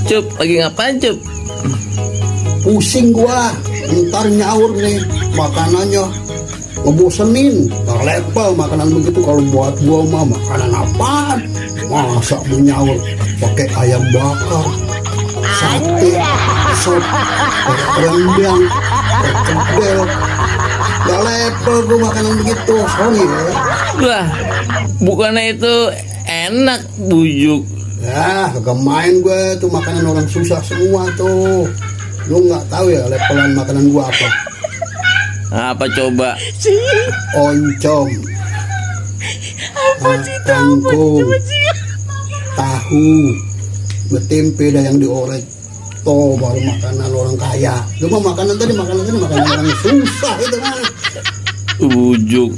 Cup, lagi ngapain Cup? Pusing gua, ntar nyaur nih makanannya ngebosenin. Gak level makanan begitu. Kalau buat gua mah makanan apaan? Masa mau nyaur pakai ayam bakar, sate, sop, rendang, cebel. Gak level gua makanan begitu. Sorry ya. Wah, bukannya itu enak bujuk. Ya, kagak main gue tuh, makanan orang susah semua tuh. Lu nggak tahu ya levelan makanan gua apa? Apa coba? Oncom, kangkung, tahu, betempe dah yang diorek. Tuh baru makanan orang kaya. Cuma makanan tadi makanan orang susah itu kan. Bujuk.